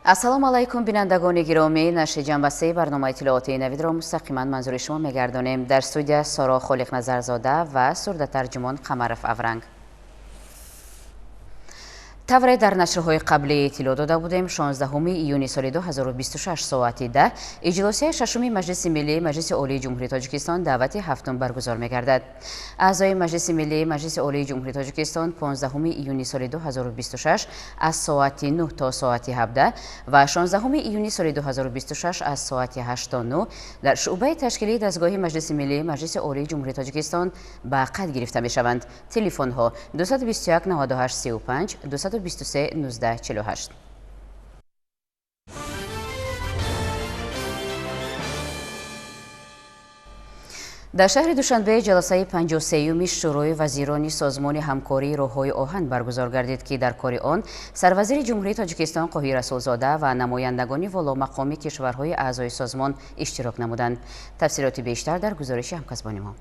Ассалому алайкум, бинандагони гиромӣ. Нашри ҷанбастаи барномаи иттилоотии Навидро мустақиман манзури шумо мегардонем. Дар студия Соро Холиқназарзода ва сурдатарҷумон Қамаров Авранг. Тавре дар нашрҳои қаблӣ иттилоъ дода будем, 16 июни соли 2026 соати 10 иҷлосияи шашуми Маҷлиси Миллии Маҷлиси Олии Ҷумҳурии Тоҷикистон даъвати ҳафтум баргузор мегардад. Аъзои Маҷлиси Миллии Маҷлиси Олии Ҷумҳурии Тоҷикистон 15 июни соли 2026 аз соати 9 то соати 17 ва 16 июни соли 2026 аз соати 8 то 9 дар шӯъбаи ташкилии дастгоҳи Маҷлиси Миллии Маҷлиси Олии Ҷумҳурии Тоҷикистон ба қайд гирифта мешаванд. Телефонҳо 221 98 35, 223 19 48. Дар шаҳри Душанбе ҷаласаи 53-юми Шӯрои вазирони Созмони ҳамкории роҳҳои оҳан баргузор гардид, ки дар кори он сарвазири Ҷумҳурии Тоҷикистон Қоҳир Расулзода ва намояндагони воломақоми кишварҳои аъзои созмон иштирок намуданд. Тафсилоти бештар дар гузориши ҳамкасбони мо.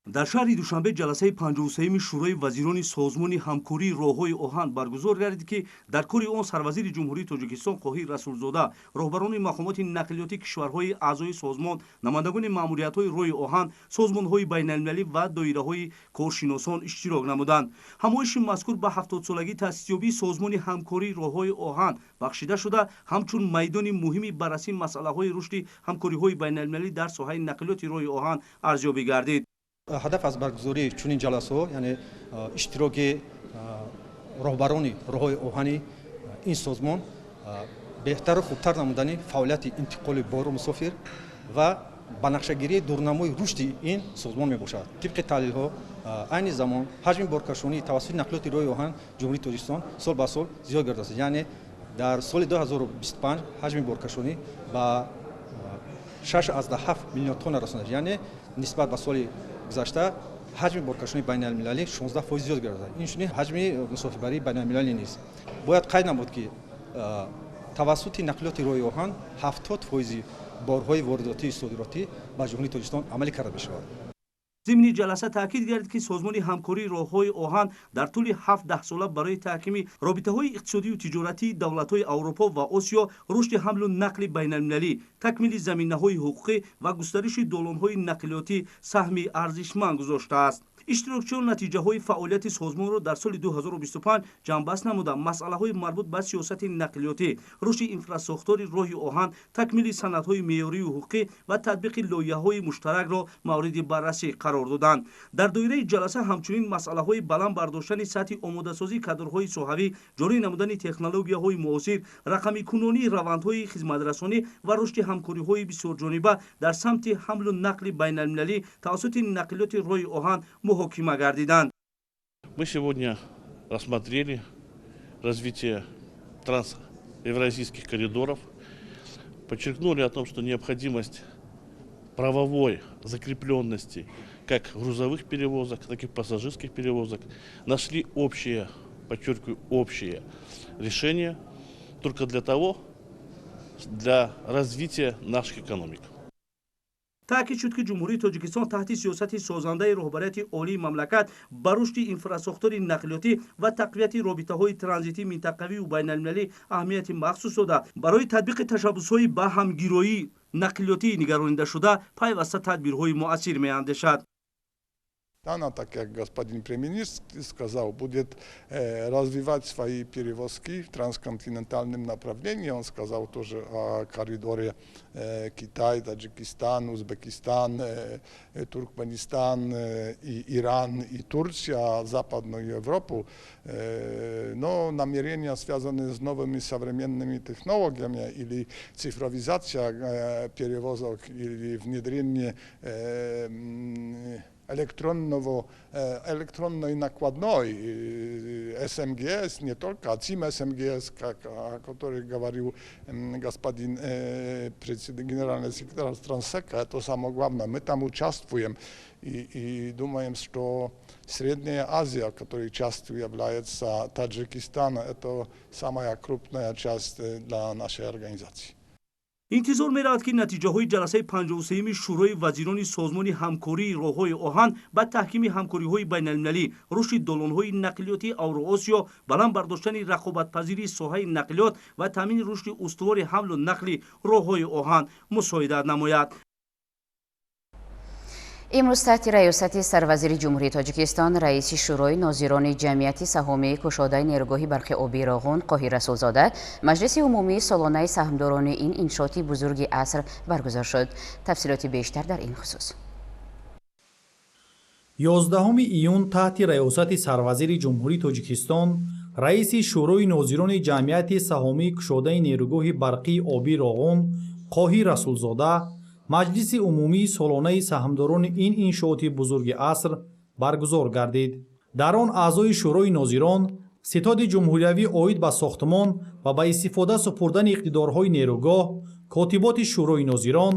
Дар шаҳри Душанбе ҷаласаи 53-юми Шӯрои вазирони Созмони ҳамкории роҳҳои оҳан баргузор гардид, ки дар кори он сарвазири Ҷумҳурии Тоҷикистон Қоҳир Расулзода, роҳбарони мақомоти нақлиётии кишварҳои аъзои созмон, намояндагони маъмуриятҳои роҳи оҳан, созмонҳои байналмилалӣ ва доираҳои коршиносон иштирок намуданд. Ҳамоиши мазкур ба 70-солагии таъсисёбии Созмони ҳамкории роҳҳои оҳан бахшида шуда, ҳамчун майдони муҳими баррасии масъалаҳои рушди ҳамкориҳои байналмилалӣ дар соҳаи нақлиёти роҳи оҳан арзёбӣ гардид. Ҳадаф аз баргузории чунин ҷаласаҳо, яъне иштироки роҳбарони роҳҳои оҳани ин созмон, беҳтару хубтар намудани фаъолияти интиқоли бору мусофир ва ба нақшагирии дурнамои рушди ин созмон мебошад. Тибқи таҳлилҳо, айни замон ҳаҷми боркашонӣ тавассути нақлиёти роҳи оҳан Ҷумҳурии Тоҷикистон сол ба сол зиёд гардааст. Яъне дар соли 2025 ҳаҷми боркашонӣ ба 6,7 миллион тонна расонад, яъне нисбат ба соли гузашта ҳаҷми боркашонии байналмилалӣ 16% зиёд гардад. Инчунин ҳаҷми мусофирбарии байналмилалӣ низ. Бояд қайд намуд, ки тавассути нақлиёти роҳи оҳан 70 фоизи борҳои воридотии содиротӣ ба Ҷумҳурии Тоҷикистон амалӣ карда мешавад. Зимни ҷаласа таъкид гардид, ки Созмони ҳамкории роҳҳои оҳан дар тӯли ҳафт даҳсола барои таҳкими робитаҳои иқтисодию тиҷоратии давлатҳои Аврупо ва Осиё, рушди ҳамлу нақли байналмилалӣ, такмили заминаҳои ҳуқуқӣ ва густариши долонҳои нақлиётӣ саҳми арзишманд гузоштааст. Иштирокчиён натиҷаҳои фаъолияти созмонро дар соли 2025 ҷамъбаст намуда, масъалаҳои марбут ба сиёсати нақлиётӣ, рушди инфрасохтори роҳи оҳан, такмили санадҳои меъёрию ҳуқуқӣ ва татбиқи лоиҳаҳои муштаракро мавриди баррасӣ қарор доданд. Дар доираи ҷаласа ҳамчунин масъалаҳои баланд бардоштани сатҳи омодасозии кадрҳои соҳавӣ, ҷорӣ намудани технологияҳои муосир, рақамикунонии равандҳои хизматрасонӣ ва рушди ҳамкориҳои бисёрҷониба дар самти ҳамлу нақли байналмилалӣ тавассути нақлиёти роҳи оҳан муҳокима гардиданд. Мы сегодня рассмотрели развитие трансевразийских коридоров, подчеркнули о том, что необходимость правовой закрепленности как грузовых перевозок, так и пассажирских перевозок, нашли общее, подчеркиваю, общее решение только для того, для развития наших экономик. Таъкид шуд, ки Ҷумҳурии Тоҷикистон таҳти сиёсати созандаи роҳбарияти олии мамлакат ба рушди инфрасохтори нақлиётӣ ва тақвияти робитаҳои транзитии минтақавию байналмилалӣ аҳамияти махсус дода, барои татбиқи ташаббусҳои ба ҳамгироии нақлиётӣ нигаронидашуда пайваста тадбирҳои муассир меандешад. Она, так как господин премьер-министр сказал, будет развивать свои перевозки в трансконтинентальном направлении. Он сказал тоже о коридоре Китай, Таджикистан, Узбекистан, Туркменистан, и Иран, и Турция, Западную Европу. Но намерения, связанные с новыми современными технологиями, или цифровизация перевозок, или внедрение электронной накладной СМГС, не только, а ЦИМ СМГС, о которой говорил господин генеральный секретарь Транссека, это самое главное. Мы там участвуем и думаем, что Средняя Азия, которой частью является Таджикистан, это самая крупная часть для нашей организации. Интизор меравад, ки натиҷаҳои ҷаласаи 53-юми Шӯрои вазирони Созмони ҳамкории роҳҳои оҳан ба таҳкими ҳамкориҳои байналмилалӣ, рушди долонҳои нақлиёти Авроосиё, баланд бардоштани рақобатпазирии соҳаи нақлиёт ва таъмини рушди устувори ҳамлу нақли роҳҳои оҳан мусоидат намояд. Имрӯз таҳти раёсати сарвазири Ҷумҳурии Тоҷикистон, раиси Шӯрои нозирони ҷамъияти саҳомии кушодаи нерӯгоҳи барқи обии Роғун Қоҳир Расулзода маҷлиси умумии солонаи саҳмдорони ин иншооти бузурги аср баргузор шуд. Тафсилоти бештар дар ин хусус. 11 июн таҳти раёсати сарвазири Ҷумҳурии Тоҷикистон, раиси Шӯрои нозирони ҷамъияти саҳомии кушодаи нерӯгоҳи барқии обии Роғун Қоҳир Расулзода маҷлиси умумии солонаи саҳмдорони ин иншооти бузурги аср баргузор гардид. Дар он аъзои Шӯрои нозирон, ситоди ҷумҳуриявӣ оид ба сохтмон ва ба истифода супурдани иқтидорҳои нерӯгоҳ, котиботи Шӯрои нозирон,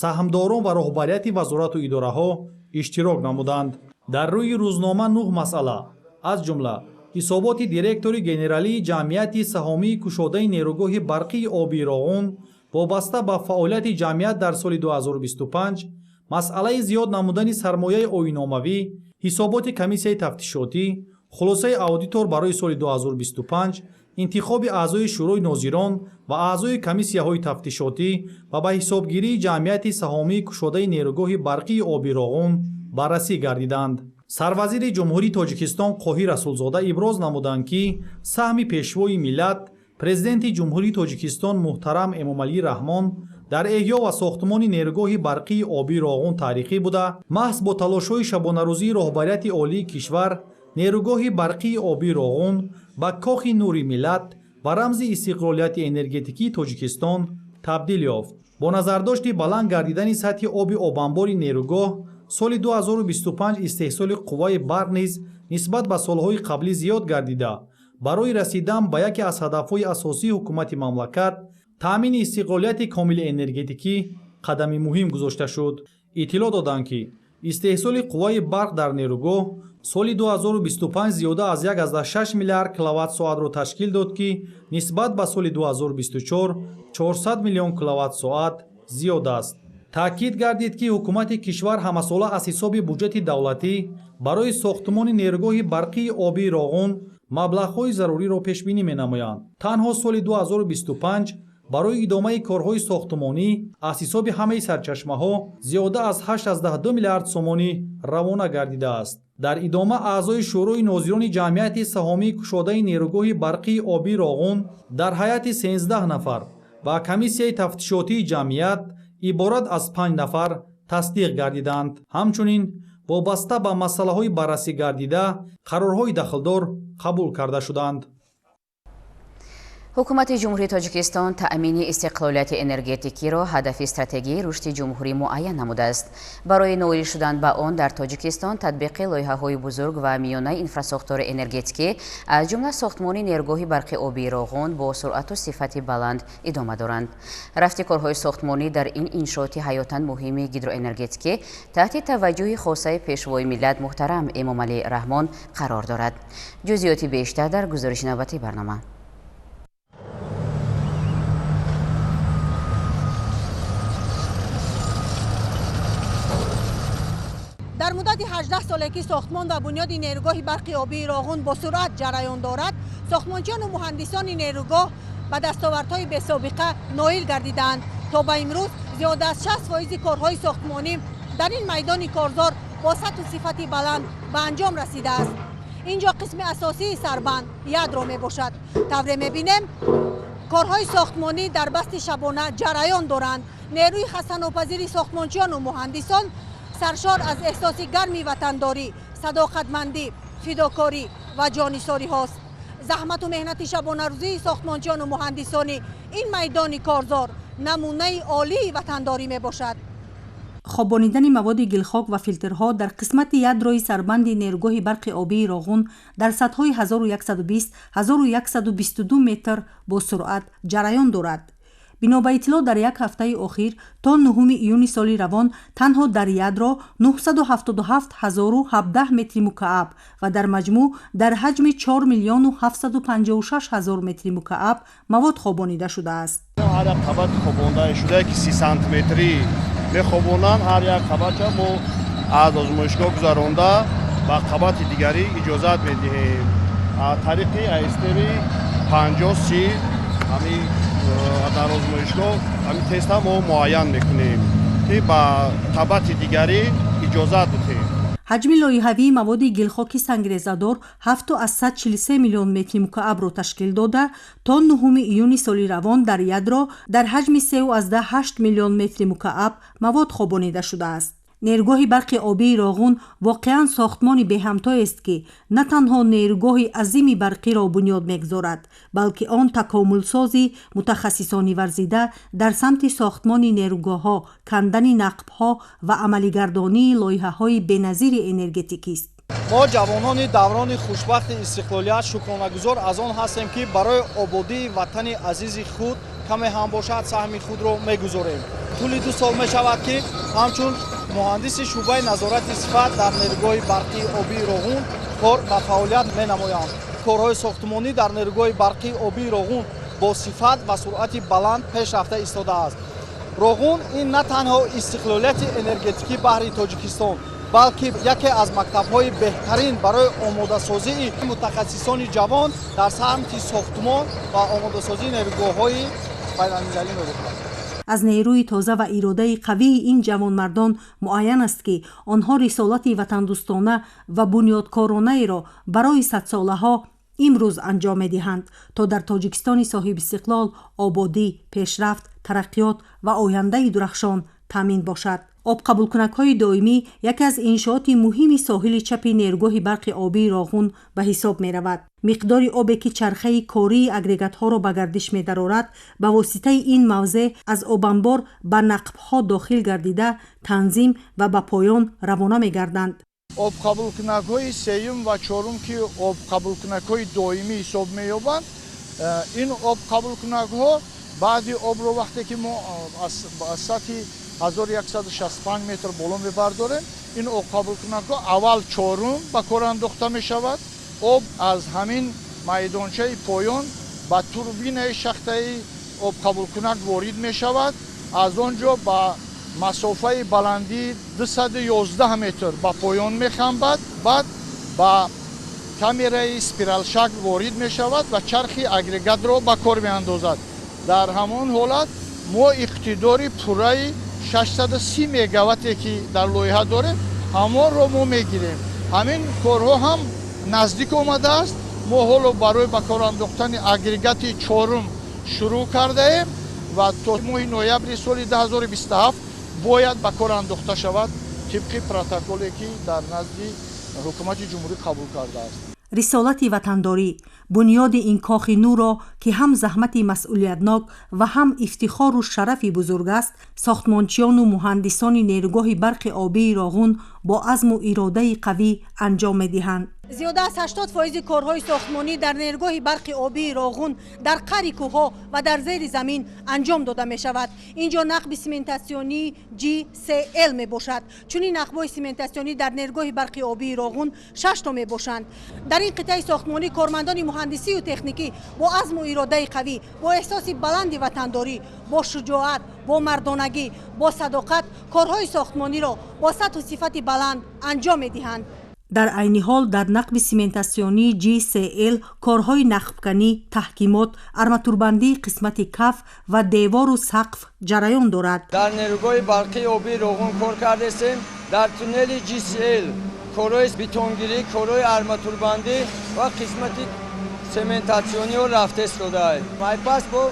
саҳмдорон ва роҳбарияти вазорату идораҳо иштирок намуданд. Дар рӯи рӯзнома 9 масъала, аз ҷумла ҳисоботи директори генералии ҷамъияти саҳомии кушодаи нерӯгоҳи барқии обии Роғун вобаста ба фаъолияти ҷамъият дар соли 2025, масъалаи зиёд намудани сармояи оиномавӣ, ҳисоботи комиссияи тафтишотӣ, хулосаи аудитор барои соли 2025, интихоби аъзои Шӯрои нозирон ва аъзои комиссияҳои тафтишотӣ ва ба ҳисобгирии ҷамъияти саҳомии кушодаи нерӯгоҳи барқии обии Роғун баррасӣ гардиданд. Сарвазири Ҷумҳурии Тоҷикистон Қоҳир Расулзода иброз намуданд, ки саҳми Пешвои миллат, Президенти Ҷумҳурии Тоҷикистон муҳтарам Эмомалӣ Раҳмон дар эҳё ва сохтмони нерӯгоҳи барқии обии Роғун таърихӣ буда, маҳз бо талошҳои шабонарӯзии роҳбарияти олии кишвар нерӯгоҳи барқии обии Роғун ба кохи нури миллат ва рамзи истиқлолияти энергетикии Тоҷикистон табдил ёфт. Бо назардошти баланд гардидани сатҳи оби обанбори нерӯгоҳ, соли 2025 истеҳсоли қувваи барқ низ нисбат ба солҳои қаблӣ зиёд гардида, барои расидан ба яке аз ҳадафҳои асосии ҳукумати мамлакат, таъмини истиқлолияти комили энергетикӣ, қадами муҳим гузошта шуд. Иттилоъ доданд, ки истеҳсоли қувваи барқ дар нерӯгоҳ соли 2025 зиёда аз 1,6 миллиард киловатт-соатро ташкил дод, ки нисбат ба соли 2024 400 миллион киловатт-соат зиёд аст. Таъкид гардид, ки ҳукумати кишвар ҳамасола аз ҳисоби буҷети давлатӣ барои сохтмони нерӯгоҳи барқии обии Роғун маблағҳои заруриро пешбинӣ менамоянд. Танҳо соли 2025 барои идомаи корҳои сохтмонӣ аз ҳисоби ҳамаи сарчашмаҳо зиёда аз 8,2 миллиард сомонӣ равона гардидааст. Дар идома аъзои Шӯрои нозирони ҷамъияти саҳомии кушодаи нерӯгоҳи барқии обии Роғун дар ҳайати 13 нафар ва комиссияи тафтишотии ҷамъият иборат аз 5 нафар тасдиқ гардиданд. Ҳамчунин вобаста ба масъалаҳои баррасӣ гардида қарорҳои дахлдор қабул карда шуданд. Ҳукумати Ҷумҳурии Тоҷикистон таъмини истиқлолияти энергетикиро ҳадафи стратегии рушди ҷумҳурӣ муайян намудааст. Барои ноил шудан ба он дар Тоҷикистон татбиқи лоиҳаҳои бузург ва миёнаи инфрасохтори энергетикӣ, аз ҷумла сохтмони нерӯгоҳи барқи обии Роғун бо суръату сифати баланд идома доранд. Рафти корҳои сохтмонӣ дар ин иншооти ҳаётан муҳими гидроэнергетикӣ таҳти таваҷҷӯҳи хосаи Пешвои миллат муҳтарам Эмомалӣ Раҳмон қарор дорад. Ҷузъиёти бештар дар гузориши навбатии барнома. Дар муддати 18 соле ки сохтмон ва бунёди нерӯгоҳи барқи обии Роғун бо суръат ҷараён дорад, сохтмончиёну муҳандисони нерӯгоҳ ба дастовардҳои бесобиқа ноил гардидаанд. То ба имрӯз зиёда аз 60% корҳои сохтмонӣ дар ин майдони корзор бо сатҳу сифати баланд ба анҷом расидааст. Инҷо қисми асосии сарбанд ядро мебошад. Тавре мебинем, корҳои сохтмонӣ дар басти шабона ҷараён доранд. Нерӯи хастанопазири сохтмончиёну муҳандисон саршор аз эҳсоси гарми ватандорӣ, садоқатмандӣ, фидокорӣ ва ҷонисориҳост. Заҳмату меҳнати шабонарӯзии сохтмончиёну муҳандисони ин майдони корзор намунаи олии ватандорӣ мебошад. Хобонидани маводи гилхок ва филтрҳо дар қисмати ядрои сарбанди нерӯгоҳи барқи обии Роғун дар сатҳҳои 1120-1122 метр бо суръат ҷараён дорад. Бино ба иттилоъ, дар як ҳафтаи охир то 9 июни соли равон танҳо дар ядро 977 017 метри мукааб ва дар маҷмӯъ дар ҳаҷми 4 756 000 метри мукааб мавод хобонида шудааст. Ҳар як қабати хобондаи ки 30 сантиметрӣ мехобонанд, ҳар як қабатча мо аз озмоишгоҳ гузаронда ба қабати дигарӣ иҷозат медиҳем. Тариқи АСТРи 50-30 ҳами дар озмоишгоҳ ҳамин теста мо муайян мекунем, ки ба қабати дигарӣ иҷозат бидиҳем. Ҳаҷми лоиҳавии маводи гилхоки сангрезадор 7,43 миллион метри мукаабро ташкил дода, то 9 июни соли равон дар ядро дар ҳаҷми 3,8 миллион метри мукааб мавод хобонида шудааст. Нерӯгоҳи барқи обии Роғун воқеан сохтмони беҳамтоест, ки на танҳо нерӯгоҳи азими барқиро бунёд мегузорад, балки он такомулсози мутахассисони варзида дар самти сохтмони нерӯгоҳҳо, кандани нақбҳо ва амалигардонии лоиҳаҳои беназири энергетикист. Мо, ҷавонони даврони хушбахти истиқлолият, шукронагузор аз он ҳастем, ки барои ободии ватани азизи худ каме ҳам бошад саҳми худро мегузорем. Тӯли 2 сол мешавад, ки ҳамчун муҳандиси шӯъбаи назорати сифат дар нерӯгоҳи барқии обии Роғун кор ва фаъолият менамоям. Корҳои сохтмонӣ дар нерӯгоҳи барқии обии Роғун бо сифат ва суръати баланд пеш рафта истодааст. Роғун ин на танҳо истиқлолияти энергетикӣ баҳри Тоҷикистон, балки яке аз мактабҳои беҳтарин барои омодасозии мутахассисони ҷавон дар самти сохтмон ва омодасозии нерӯгоҳҳои байналмилалӣ мебошад. Аз нерӯи тоза ва иродаи қавии ин ҷавонмардон муайян аст, ки онҳо рисолати ватандӯстона ва бунёдкоронаеро барои садсолаҳо имрӯз анҷом медиҳанд, то дар Тоҷикистони соҳибистиқлол ободӣ, пешрафт, тараққиёт ва ояндаи дурахшон таъмин бошад. Обқабулкунакҳои доимӣ яке аз иншооти муҳими соҳили чапи нерӯгоҳи барқи обии Роғун ба ҳисоб меравад. Миқдори обе, ки чархаи кории агрегатҳоро ба гардиш медарорад, ба воситаи ин мавзеъ аз обанбор ба нақбҳо дохил гардида, танзим ва ба поён равона мегарданд. Обқабулкунакҳои сеюм ва чорум, ки обқабулкунакҳои доимӣ ҳисоб меёбанд, ин обқабулкунакҳо баъди обро вақте ки мо аз сатҳи 1165 метр боло мебардорем, ин обқабулкунакҳо аввал чорум ба кор андохта мешавад. Об аз ҳамин майдончаи поён ба турбинаи шахтаи обқабулкунак ворид мешавад. Аз он ҷо ба масофаи баландии 211 метр ба поён мехамбад, баъд ба камераи спиралшакл ворид мешавад ва чархи агрегатро ба кор меандозад. Дар ҳамон ҳолат мо иқтидори пурраи 630 мегаватте, ки дар лоиҳа дорем, ҳамонро мо мегирем. Ҳамин корҳо ҳам наздик омадааст. Мо ҳоло барои ба кор андохтани агрегати чорум шурӯъ кардаем ва то моҳи ноябри соли 2027 бояд ба кор андохта шавад, тибқи протоколе, ки дар назди ҳукумати ҷумҳурӣ қабул кардааст. Рисолати ватандорӣ бунёди ин кохи нурро, ки ҳам заҳмати масъулиятнок ва ҳам ифтихору шарафи бузург аст, сохтмончиёну муҳандисони нерӯгоҳи барқи обии Роғун бо азму иродаи қавӣ анҷом медиҳанд. Зиёда аз 80% корҳои сохтмонӣ дар нерӯгоҳи барқи обии Роғун дар қари кӯҳҳо ва дар зери замин анҷом дода мешавад. Инҷо нақби симентатсионии GCL мебошад. Чунин нақбҳои симентатсионӣ дар нерӯгоҳи барқи обии Роғун 6 то мебошанд. Дар ин қитъаи сохтмонӣ кормандони муҳандисию техникӣ бо азму иродаи қавӣ, бо эҳсоси баланди ватандорӣ, бо шуҷоат, бо мардонагӣ, бо садоқат корҳои сохтмониро бо сатҳу сифати баланд анҷом медиҳанд. Дар айни ҳол дар нақби симентатсионии GCL корҳои нақбканӣ, таҳкимот, арматурбандии қисмати каф ва девору сақф ҷараён дорад. Дар нерӯгоҳи барқии обии Роғун кор кардастем. Дар туннели GCL корҳои бетонгирӣ, корҳои арматурбандӣ ва қисмати сементатсиониро рафта истодааст. Майпас бо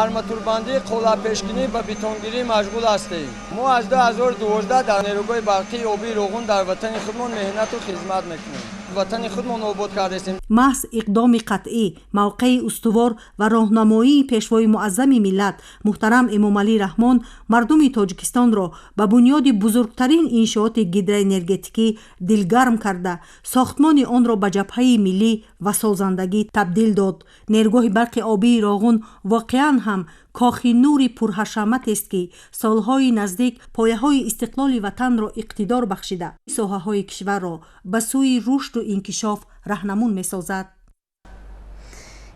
арматурбандӣ, қолабпешкунӣ ва бетонгирӣ машғул ҳастем. Мо аз 2012 дар нерӯгоҳи барқии обии Роғун дар ватани худмон меҳнату хизмат мекунем. Ватани худмон обод кардастем. Маҳз иқдоми қатъӣ, мавқеи устувор ва роҳнамоии пешвои муаззами миллат муҳтарам Эмомалӣ Раҳмон мардуми Тоҷикистонро ба бунёди бузургтарин иншооти гидроэнергетикӣ дилгарм карда, сохтмони онро ба ҷабҳаи миллӣ ва созандагӣ табдил дод. Нерӯгоҳи барқи обии Роғун воқеан ҳам кохи нури пурҳашаматест, ки солҳои наздик пояҳои истиқлоли ватанро иқтидор бахшида, соҳаҳои кишварро ба сӯи рушду инкишоф раҳнамун месозад.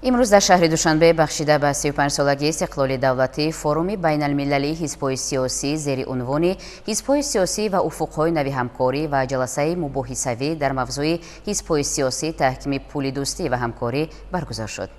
Имрӯз дар шаҳри Душанбе бахшида ба 35-солагии истиқлоли давлатӣ форуми байналмилалии ҳизбҳои сиёсӣ зери унвони ҳизбҳои сиёсӣ ва уфуқҳои нави ҳамкорӣ ва ҷаласаи мубоҳисавӣ дар мавзӯи ҳизбҳои сиёсӣ таҳкими пули дӯстӣ ва ҳамкорӣ баргузор шуд.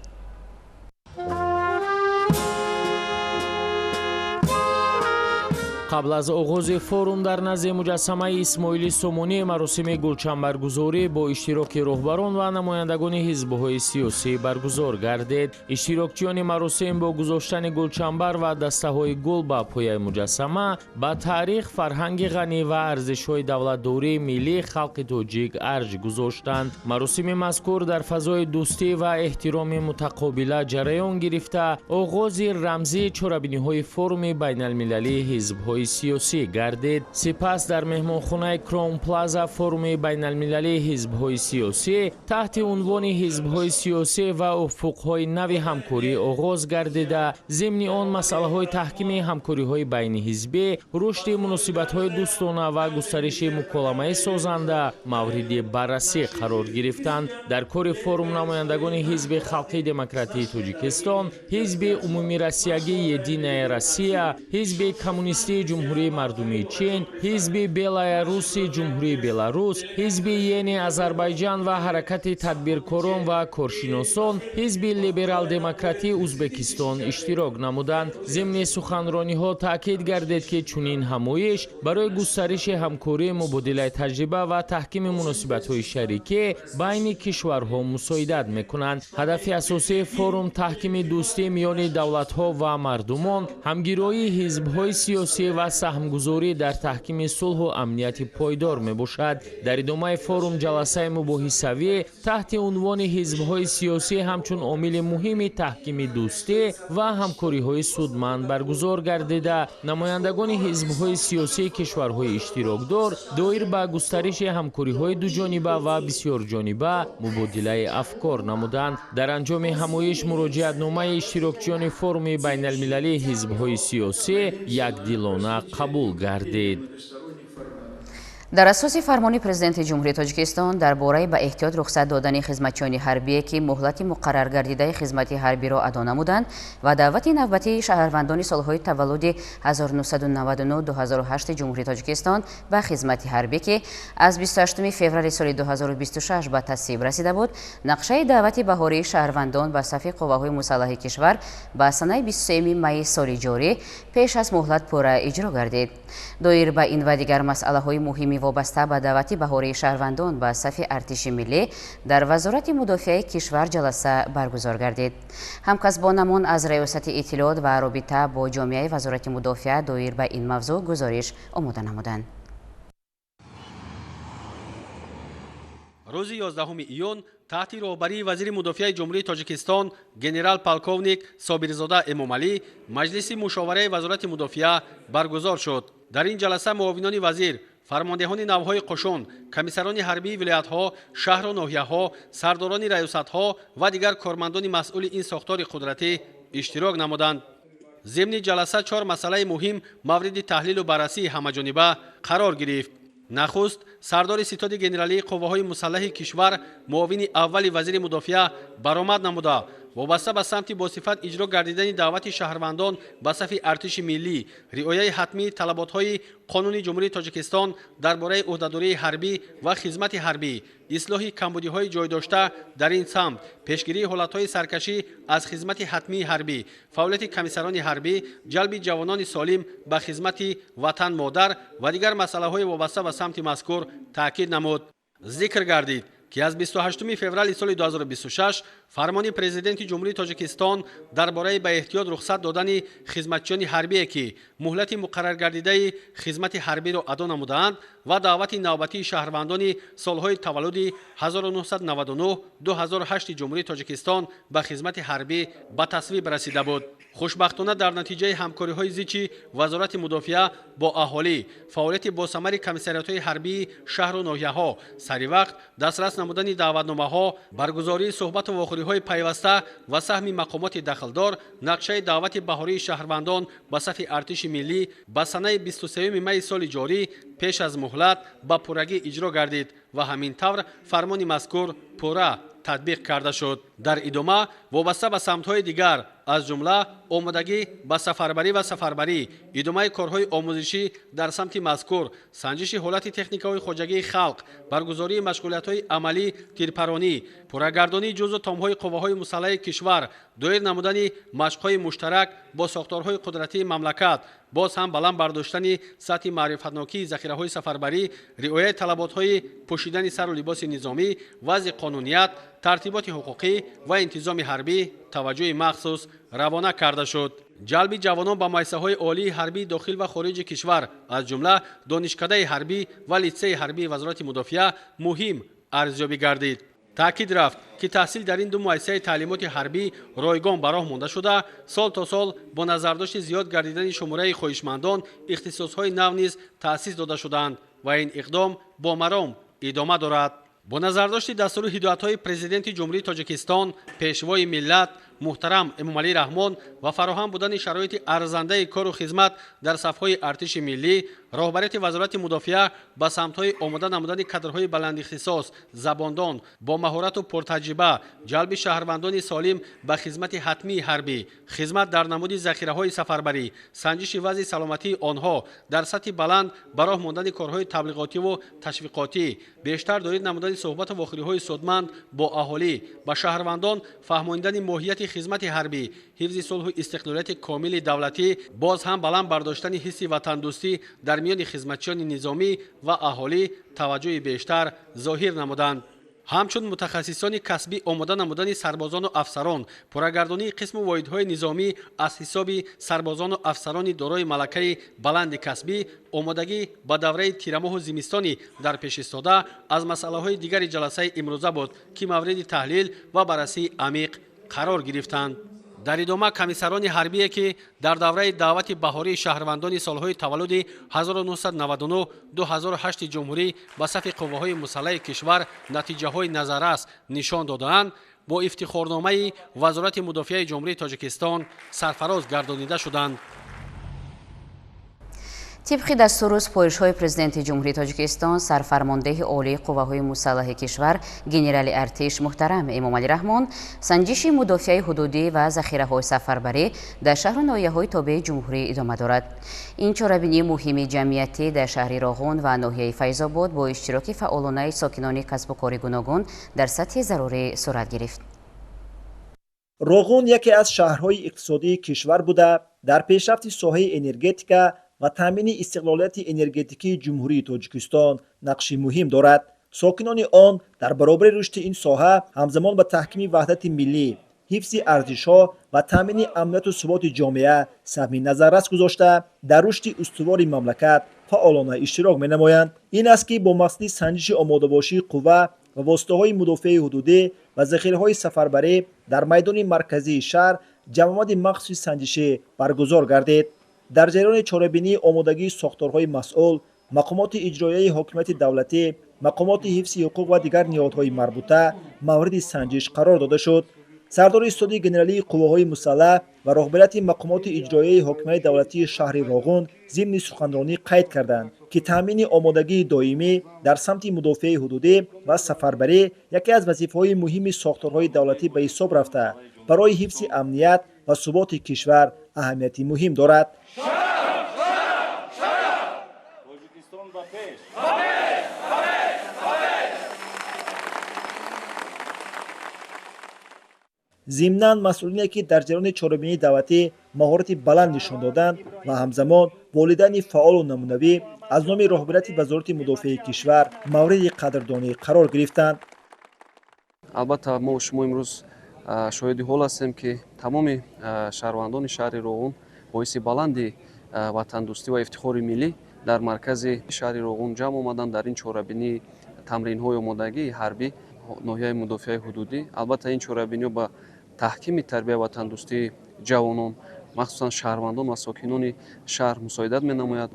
Қабл аз оғози форум дар назди муҷассамаи Исмоили Сомонӣ маросими гулчамбаргузорӣ бо иштироки роҳбарон ва намояндагони ҳизбҳои сиёсӣ баргузор гардид. Иштирокчиёни маросим бо гузоштани гулчамбар ва дастаҳои гул ба пояи муҷассама ба таърих, фарҳанги ғанӣ ва арзишҳои давлатдории миллии халқи тоҷик арҷ гузоштанд. Маросими мазкур дар фазои дӯстӣ ва эҳтироми мутақобила ҷараён гирифта, оғози рамзии чорабиниҳои форуми байналмилалии ҳизбҳои сиёсӣ гардид. Сипас дар меҳмонхонаи Крон Плаза форуми байналмилалии ҳизбҳои сиёсӣ таҳти унвони ҳизбҳои сиёсӣ ва уфуқҳои нави ҳамкорӣ оғоз гардида, зимни он масъалаҳои таҳкими ҳамкориҳои байниҳизбӣ, рушди муносибатҳои дӯстона ва густариши муколамаи созанда мавриди баррасӣ қарор гирифтанд. Дар кори форум намояндагони Ҳизби Халқии Демократии Тоҷикистон, Ҳизби Умумироссиягии Единая Россия, Ҳизби Коммунистии Ҷумҳурии Мардумии Чин, Ҳизби Белая Руси Ҷумҳурии Беларус, Ҳизби Йени Озарбойҷан ва Ҳаракати тадбиркорон ва коршиносон, Ҳизби Либерал-демократии Узбекистон иштирок намуданд. Зимни суханрониҳо таъкид гардид, ки чунин ҳамоиш барои густариши ҳамкорӣ, мубодилаи таҷриба ва таҳкими муносибатҳои шарикӣ байни кишварҳо мусоидат мекунанд. Ҳадафи асосии форум таҳкими дӯстӣ миёни давлатҳо ва мардумон, ҳамгироии ҳизбҳои сиёсӣ ва саҳмгузорӣ дар таҳкими сулҳу амнияти пойдор мебошад. Дар идомаи форум ҷаласаи мубоҳисавӣ таҳти унвони ҳизбҳои сиёсӣ ҳамчун омили муҳими таҳкими дӯстӣ ва ҳамкориҳои судманд баргузор гардида, намояндагони ҳизбҳои сиёсии кишварҳои иштирокдор доир ба густариши ҳамкориҳои дуҷониба ва бисёрҷониба мубодилаи афкор намуданд. Дар анҷоми ҳамоиш муроҷиатномаи иштирокчиёни форуми байналмилалии ҳизбҳои сиёсӣ якдилона қабул гардид. Дар асоси фармони Президенти Ҷумҳурии Тоҷикистон дар бораи ба эҳтиёт рухсат додани хизматчиёни ҳарбие, ки муҳлати муқаррар гардидаи хизмати ҳарбиро адо намуданд ва даъвати навбатии шаҳрвандони солҳои таваллуди 1999-2008 Ҷумҳурии Тоҷикистон ба хизмати ҳарбӣ, ки аз 28 феврали соли 2026 ба тасвиб расида буд, нақшаи даъвати баҳории шаҳрвандон ба сафи қувваҳои мусаллаҳи кишвар ба санаи 23 майи соли ҷорӣ пеш аз муҳлат пурра иҷро гардид. Доир ба ин ва дигар масъалаҳои муҳими вобаста ба даъвати баҳории шаҳрвандон ба сафи артиши миллӣ дар Вазорати мудофиаи кишвар ҷаласа баргузор гардид. Ҳамкасбонамон аз Раёсати иттилоот ва робита бо ҷомеаи Вазорати мудофиа доир ба ин мавзӯъ гузориш омода намуданд. Рӯзи 11 июн таҳти роҳбарии вазири мудофиаи Ҷумҳурии Тоҷикистон генерал-полковник Собирзода Эмомалӣ маҷлиси мушовараи Вазорати мудофиа баргузор шуд. Дар ин ҷаласа муовинони вазир, фармондеҳони навҳои қушун, комиссарони ҳарбии вилоятҳо, шаҳру ноҳияҳо, сардорони раёсатҳо ва дигар кормандони масъули ин сохтори қудратӣ иштирок намуданд. Зимни ҷаласа чор масъалаи муҳим мавриди таҳлилу баррасии ҳамаҷониба қарор гирифт. Нахуст, сардори ситоди генералии қувваҳои мусаллаҳи кишвар, муовини аввали вазири мудофиа баромад намуда, вобаста ба самти босифат иҷро гардидани даъвати шаҳрвандон ба сафи артиши миллӣ, риояи ҳатмии талаботҳои қонуни Ҷумҳурии Тоҷикистон дар бораи ӯҳдадории ҳарбӣ ва хизмати ҳарбӣ, ислоҳи камбудиҳои ҷойдошта дар ин самт, пешгирии ҳолатҳои саркашӣ аз хизмати ҳатмии ҳарбӣ, фаъолияти комиссарони ҳарбӣ, ҷалби ҷавонони солим ба хизмати ватан модар ва дигар масъалаҳои вобаста ба самти мазкур таъкид намуд. Зикр гардид, ки аз 28 феврали соли 2026 фармони Президенти Ҷумҳурии Тоҷикистон дар бораи ба эҳтиёт рухсат додани хизматчиёни ҳарбие, ки муҳлати муқарраргардидаи хизмати ҳарбиро адо намудаанд ва даъвати навбатии шаҳрвандони солҳои таваллуди 1999-2008 Ҷумҳурии Тоҷикистон ба хизмати ҳарбӣ ба тасвиб расида буд. Хушбахтона дар натиҷаи ҳамкориҳои зичи Вазорати мудофиа бо аҳолӣ, фаъолияти босамари комиссариятҳои ҳарбии шаҳру ноҳияҳо, саривақт дастрас намудани даъватномаҳо, баргузории суҳбату вохӯриҳои пайваста ва саҳми мақомоти дахлдор, нақшаи даъвати баҳории шаҳрвандон ба сафи артиши миллӣ ба санаи 23 майи соли ҷорӣ пеш аз муҳлат ба пуррагӣ иҷро гардид ва ҳамин тавр фармони мазкур пурра татбиқ карда шуд. Дар идома вобаста ба самтҳои дигар, аз ҷумла омодагӣ ба сафарбарӣ ва сафарбарӣ, идомаи корҳои омӯзишӣ дар самти мазкур, санҷиши ҳолати техникаҳои хоҷагии халқ, баргузории машғулиятҳои амалӣ, тирпаронӣ, пуррагардонии ҷузъу томҳои қувваҳои мусаллаҳи кишвар, доир намудани машқҳои муштарак бо сохторҳои қудратии мамлакат, боз ҳам баланд бардоштани сатҳи маърифатнокии захираҳои сафарбарӣ, риояи талаботҳои пӯшидани сару либоси низомӣ, вазъи қонуният, тартиботи ҳуқуқӣ ва интизоми ҳарбӣ таваҷҷӯҳи махсус равона карда шуд. Ҷалби ҷавонон ба муассисаҳои олии ҳарбии дохил ва хориҷи кишвар, аз ҷумла донишкадаи ҳарбӣ ва литсейи ҳарбии Вазорати мудофиа муҳим арзёбӣ гардид. Таъкид рафт, ки таҳсил дар ин ду муассисаи таълимоти ҳарбӣ ройгон ба роҳ монда шуда, сол то сол бо назардошти зиёд гардидани шумораи хоҳишмандон ихтисосҳои нав низ таъсис дода шудаанд ва ин иқдом бо маром идома дорад. Бо назардошти дастуру ҳидоятҳои Президенти Ҷумҳурии Тоҷикистон, Пешвои миллат муҳтарам Эмомалӣ Раҳмон ва фароҳам будани шароити арзандаи кору хизмат дар сафҳои артиши миллӣ, роҳбарияти Вазорати мудофиа ба самтҳои омода намудани кадрҳои баландихтисос, забондон, бо маҳорату пуртаҷриба, ҷалби шаҳрвандони солим ба хизмати ҳатмии ҳарбӣ, хизмат дар намуди захираҳои сафарбарӣ, санҷиши вазъи саломатии онҳо дар сатҳи баланд, ба роҳ мондани корҳои таблиғотиву ташвиқотӣ, бештар доир намудани суҳбату вохӯриҳои судманд бо аҳолӣ, ба шаҳрвандон фаҳмонидани моҳияти хизмати ҳарбӣ, ҳифзи сулҳу истиқлолияти комили давлатӣ, боз ҳам баланд бардоштани ҳисси ватандӯстӣ дар миёни хизматчиёни низомӣ ва аҳолӣ таваҷҷӯҳи бештар зоҳир намуданд. Ҳамчун мутахассисони касбӣ омода намудани сарбозону афсарон, пуррагардонии қисму воҳидҳои низомӣ аз ҳисоби сарбозону афсарони дорои малакаи баланди касбӣ, омодагӣ ба давраи тирамоҳу зимистонӣ дар пеш истода аз масъалаҳои дигари ҷаласаи имрӯза буд, ки мавриди таҳлил ва баррасии амиқ қарор гирифтанд. Дар идома комиссарони ҳарбие, ки дар давраи даъвати баҳории шаҳрвандони солҳои таваллуди 1999-2008 ҷумҳурӣ ба сафи қувваҳои мусаллаҳи кишвар натиҷаҳои назаррас нишон додаанд, бо ифтихорномаи Вазорати мудофиаи Ҷумҳурии Тоҷикистон сарфароз гардонида шуданд. Тибқи дастуру супоришҳои Президенти Ҷумҳурии Тоҷикистон, сарфармондеҳи олии қувваҳои мусаллаҳи кишвар генерали артиш муҳтарам Эмомалӣ Раҳмон санҷиши мудофиаи ҳудудӣ ва захираҳои сафарбарӣ дар шаҳру ноҳияҳои тобеи ҷумҳурӣ идома дорад. Ин чорабинии муҳими ҷамъиятӣ дар шаҳри Роғун ва ноҳияи Файзобод бо иштироки фаъолонаи сокинони касбу кори гуногун дар сатҳи зарурӣ сурат гирифт. Роғун яке аз шаҳрҳои иқтисодии кишвар буда, дар пешрафти соҳаи энергетика ва таъмини истиқлолияти энергетикии Ҷумҳурии Тоҷикистон нақши муҳим дорад. Сокинони он дар баробари рушди ин соҳа ҳамзамон ба таҳкими ваҳдати миллӣ, ҳифзи арзишҳо ва таъмини амнияту суботи ҷомеа саҳми назаррас гузошта, дар рушди устувори мамлакат фаъолона иштирок менамоянд. Ин аст, ки бо мақсади санҷиши омодабошии қувва ва воситаҳои мудофиаи ҳудудӣ ва захираҳои сафарбарӣ дар майдони марказии шаҳр ҷамъомади махсуси санҷишӣ баргузор гардид. Дар ҷараёни чорабинии омодагии сохторҳои масъул, мақомоти иҷроияи ҳокимияти давлатӣ, мақомоти ҳифзи ҳуқуқ ва дигар ниҳодҳои марбута мавриди санҷиш қарор дода шуд. Сардори истоди генералии қувваҳои мусаллаҳ ва роҳбарияти мақомоти иҷроияи ҳокимияти давлатии шаҳри Роғун зимни суханронӣ қайд карданд, ки таъмини омодагии доимӣ дар самти мудофиаи ҳудудӣ ва сафарбарӣ яке аз вазифаҳои муҳими сохторҳои давлатӣ ба ҳисоб рафта, барои ҳифзи амният ва суботи кишвар аҳамияти муҳим дорад. Зимнан масъулине, ки дар ҷараёни чорабинии даъватӣ маҳорати баланд нишон доданд ва ҳамзамон волидайни фаъолу намунавӣ аз номи роҳбарияти Вазорати мудофиаи кишвар мавриди қадрдонӣ қарор гирифтанд. Албатта, мо шумо имрӯз шоҳиди ҳол ҳастем, ки тамоми шаҳрвандони шаҳри Роғун боиси баланди ватандӯстӣ ва ифтихори миллӣ дар маркази шаҳри Роғун ҷамъ омаданд дар ин чорабинии тамринҳои омодагии ҳарбӣ ноҳияи мудофиаи ҳудудӣ. Албатта, ин чорабиниҳо ба таҳкими тарбия ватандӯстии ҷавонон, махсусан шаҳрвандон ва сокинони шаҳр мусоидат менамояд.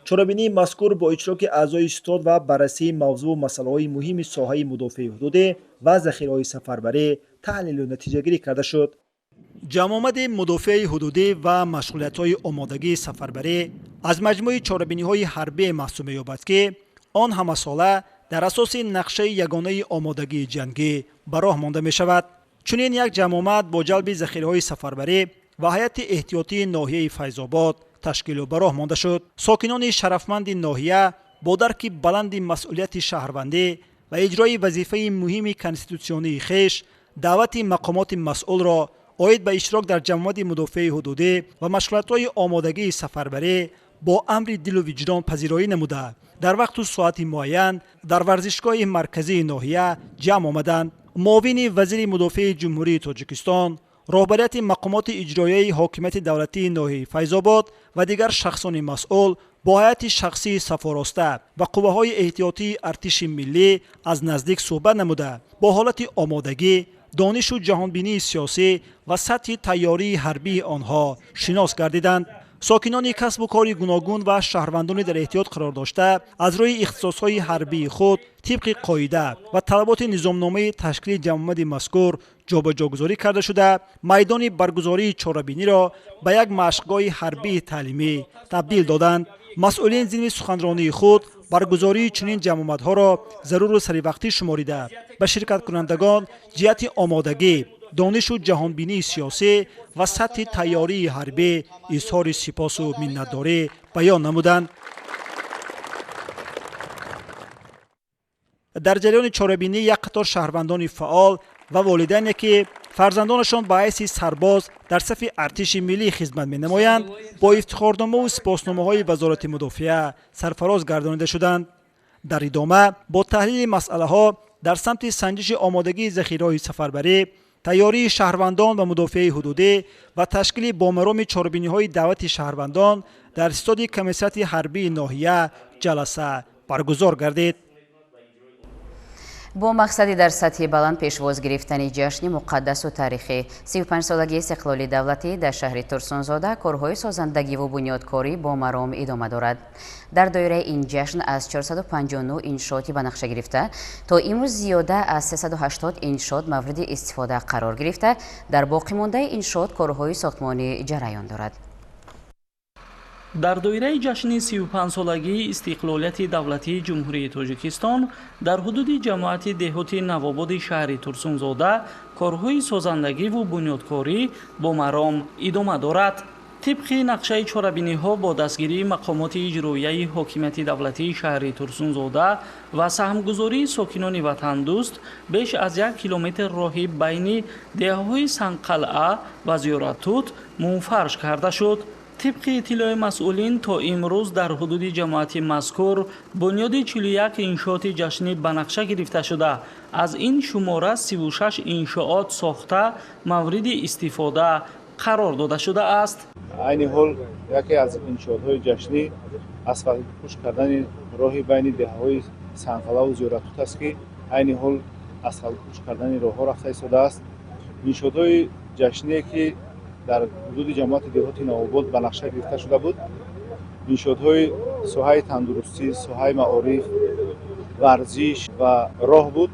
Чорабинии мазкур бо иштироки аъзои штод ва баррасии мавзӯъу масъалаҳои муҳими соҳаи мудофиаи ҳудудӣ ва захираҳои сафарбарӣ таҳлилу натиҷагирӣ карда шуд. Ҷамъомади мудофиаи ҳудудӣ ва машғулиятҳои омодагии сафарбарӣ аз маҷмӯи чорабиниҳои ҳарбие маҳсуб меёбад, ки он ҳамасола дар асоси нақшаи ягонаи омодагии ҷангӣ ба роҳ монда мешавад. Чунин як ҷамъомад бо ҷалби захираҳои сафарбарӣ ва ҳайати эҳтиётии ноҳияи Файзобод ташкилу ба роҳ монда шуд. Сокинони шарафманди ноҳия бо дарки баланди масъулияти шаҳрвандӣ ва иҷрои вазифаи муҳими конститутсионии хеш даъвати мақомоти масъулро оид ба иштирок дар ҷамъомади мудофиаи ҳудудӣ ва машғулиятҳои омодагии сафарбарӣ бо амри дилу виҷдон пазироӣ намуда, дар вақту соати муайян дар варзишгоҳи марказии ноҳия ҷамъ омаданд. Муовини вазири мудофиаи Ҷумҳурии Тоҷикистон, роҳбарияти мақомоти иҷроияи ҳокимияти давлатии ноҳияи Файзобод ва дигар шахсони масъул бо ҳайати шахсии сафороста ва қувваҳои эҳтиётии артиши миллӣ аз наздик суҳбат намуда, бо ҳолати омодагӣ, донишу ҷаҳонбинии сиёсӣ ва сатҳи тайёрии ҳарбии онҳо шинос гардиданд. Сокинони касбу кори гуногун ва шаҳрвандони дар эҳтиёт қарор дошта аз рӯи ихтисосҳои ҳарбии худ тибқи қоида ва талаботи низомномаи ташкили ҷамъомади мазкур ҷобаҷогузорӣ карда шуда, майдони баргузории чорабиниро ба як машқгоҳи ҳарбии таълимӣ табдил доданд. Масъулин зимни суханронии худ баргузории чунин ҷамъомадҳоро заруру саривақтӣ шуморида, ба ширкаткунандагон ҷиҳати омодагӣ, донишу ҷаҳонбинии сиёсӣ ва сатҳи тайёрии ҳарбӣ изҳори сипосу миннатдорӣ баён намуданд. Дар ҷараёни чорабинӣ як қатор шаҳрвандони фаъол ва волидайне ки фарзандонашон ба ҳайси сарбоз дар сафи артиши миллӣ хизмат менамоянд, бо ифтихорномаву сипосномаҳои Вазорати мудофиа сарфароз гардонида шуданд. Дар идома бо таҳлили масъалаҳо дар самти санҷиши омодагии захираҳои сафарбарӣ, тайёрии шаҳрвандон ва мудофиаи ҳудудӣ ва ташкили бомароми чорабиниҳои даъвати шаҳрвандон дар истоди комиссариати ҳарбии ноҳия ҷаласа баргузор гардид. Бо мақсади дар сатҳи баланд пешвоз гирифтани ҷашни муқаддасу таърихӣ 35-солагии истиқлоли давлатӣ дар шаҳри Турсунзода корҳои созандагиву бунёдкорӣ бо маром идома дорад. Дар доираи ин ҷашн аз 459 иншооти ба нақша гирифта то имрӯз зиёда аз 380 иншоот мавриди истифода қарор гирифта, дар боқимондаи иншоот корҳои сохтмонӣ ҷараён дорад. Дар доираи ҷашни 35-солагии истиқлолияти давлатии Ҷумҳурии Тоҷикистон дар ҳудуди ҷамоати деҳоти Навободи шаҳри Турсунзода корҳои созандагиву бунёдкорӣ бо маром идома дорад. Тибқи нақшаи чорабиниҳо бо дастгирии мақомоти иҷроияи ҳокимияти давлатии шаҳри Турсунзода ва саҳмгузории сокинони ватандӯст беш аз 1 километр роҳи байни деҳаҳои Санқалъа ва Зиёратут мунфарш карда шуд. Тибқи иттилои масъулин то имрӯз дар ҳудуди ҷамоати мазкур бунёди 41 иншооти ҷашнӣ ба нақша гирифта шуда, аз ин шумора 36 иншоот сохта мавриди истифода қарор дода шудааст. Айни ҳол яке аз иншоотҳои ҷашнӣ асфалтпӯш кардани роҳи байни деҳаҳои Санқалъаву Зиёратут аст, ки айни ҳол асфалтпӯш кардани роҳҳо рафта истодааст. Иншоотҳои ҷашние ки дар ҳудуди ҷамоати деҳоти Навобод ба нақша гирифта шуда буд, иншоотҳои соҳаи тандурустӣ, соҳаи маориф, варзиш ва роҳ буд.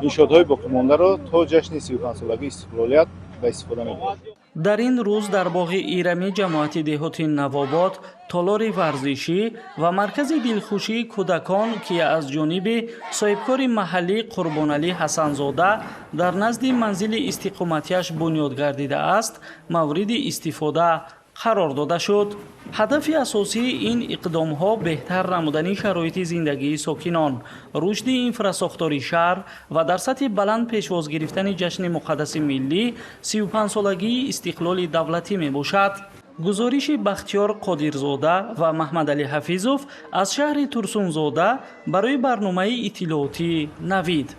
Иншоотҳои боқимондаро то ҷашни 35-солагии истиқлолият ба истифода мебарад. Дар ин рӯз дар боғи Ирамӣ ҷамоати деҳоти Навобод толори варзишӣ ва маркази дилхушии кӯдакон, ки аз ҷониби соҳибкори маҳаллӣ Қурбоналӣ Ҳасанзода дар назди манзили истиқоматиаш бунёд гардидааст, мавриди истифода қарор дода шуд. Ҳадафи асосии ин иқдомҳо беҳтар намудани шароити зиндагии сокинон, рушди инфрасохтори шаҳр ва дар сатҳи баланд пешвоз гирифтани ҷашни муқаддаси миллӣ 35-солагии истиқлоли давлатӣ мебошад. Гузориши Бахтиёр Қодирзода ва Маҳмадалӣ Ҳафизов аз шаҳри Турсунзода барои барномаи иттилоотӣ Навид.